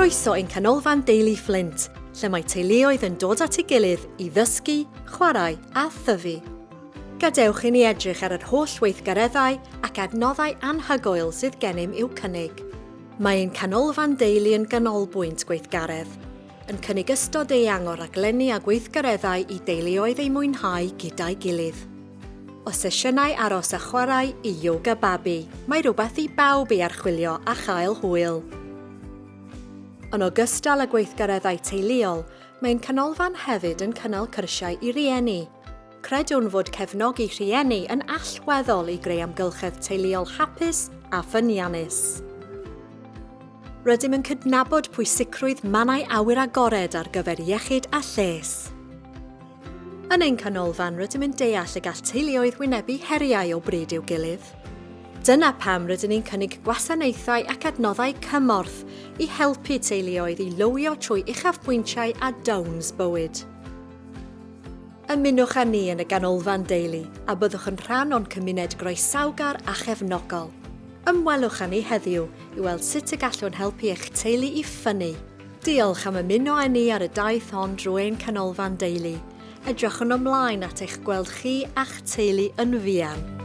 Croeso i'n Canolfan Deulu Fflint, lle mae teuluoedd yn dod at ei gilydd i ddysgu, chwarae a thyfu. Gadewch i ni edrych ar yr holl weithgareddau ac adnoddau anhygoel sydd gennym i'w cynnig. Mae ein Canolfan Deulu yn ganolbwynt gweithgaredd, yn cynnig ystod eang o raglenni a gweithgareddau i deuluoedd eu mwynhau gyda'i gilydd. O sesiynau aros a chwarae i yoga babi, mae rhywbeth i bawb ei archwilio a chael hwyl. Yn ogystal â gweithgareddau teuluol, mae ein canolfan hefyd yn cynnal cyrsiau i rieni. Credwn fod cefnogi rhieni yn allweddol i greu amgylchedd teuluol hapus a ffyniannus. Rydym yn cydnabod pwysigrwydd mannau awyr agored ar gyfer iechyd a lles. Yn ein canolfan, rydym yn deall y gall teuluoedd wynebu heriau o bryd i'w gilydd. Dyna pam rydyn ni'n cynnig gwasanaethau ac adnoddau cymorth i helpu teuluoedd i lywio trwy uchafbwyntiau a dawns bywyd. Ymunwch â ni yn y Ganolfan Deulu a byddwch yn rhan o'n cymuned groesawgar a chefnogol. Ymwelwch â ni heddiw i weld sut y gallwn helpu eich teulu i ffynnu. Diolch am ymuno â ni ar y daith hon drwy ein Canolfan Deulu. Edrychwn ymlaen at eich gweld chi a'ch teulu yn fuan.